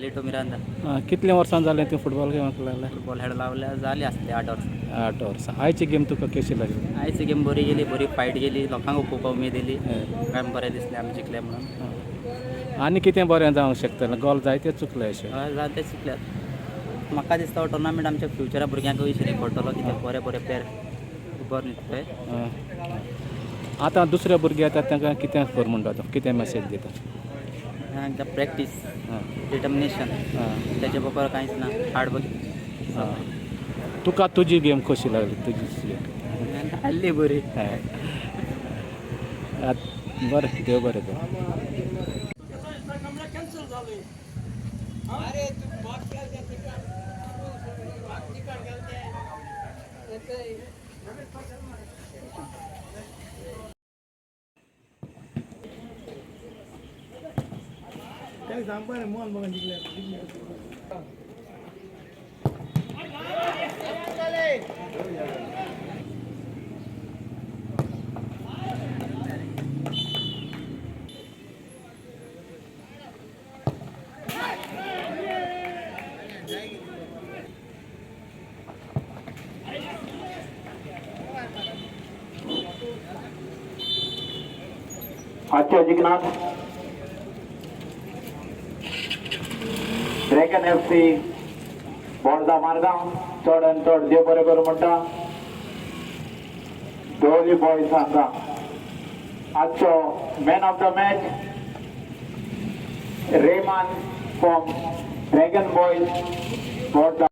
लिटो मिरांदा. कितल्या वर्सां जालें तूं फुटबॉल खेळूंक लागलें? फुटबॉल हेड लावल्या जाली आसली 8 वर्सां. 8 वर्सां. आयची गेम तुका कशी लागली? आयची गेम बरी गेली, बरी फायट गेली, लोकांक खूब उमेद येयली. काय बरें दिसलें आमी जिखले म्हणून. आनी कितें बरें जावंक शकतलें? गोल जायते चुकले अशें. हय, जायते चुकल्यात. म्हाका दिसता हो टुर्नामेंट आमच्या फ्युचरा भुरग्यांकूय शिरी पडटलो, कित्याक बरे बरे प्लेयर उबर न्हिदतले. आतां दुसरे भुरगे येतात, तांकां कितें कर म्हणटा तूं? कितें मॅसेज दिता? तांकां प्रॅक्टीस, डिटर्मिनेशन. तेजे बगर कांयच ना, हार्ड वर्क. आं. तुका तुजी गेम कशी लागली, तुजी गेम? आसली बरी. हय. बरें, देव बरें करूं. आजच्या जिंकणार ड्रॅगन एफ सी, बोर्डा मारगांव. चड आनी चड देव बरें करूं म्हणटा. दोरी बॉयज हांगा आजचो man of the match Rayman from Dragon Boys, Borda.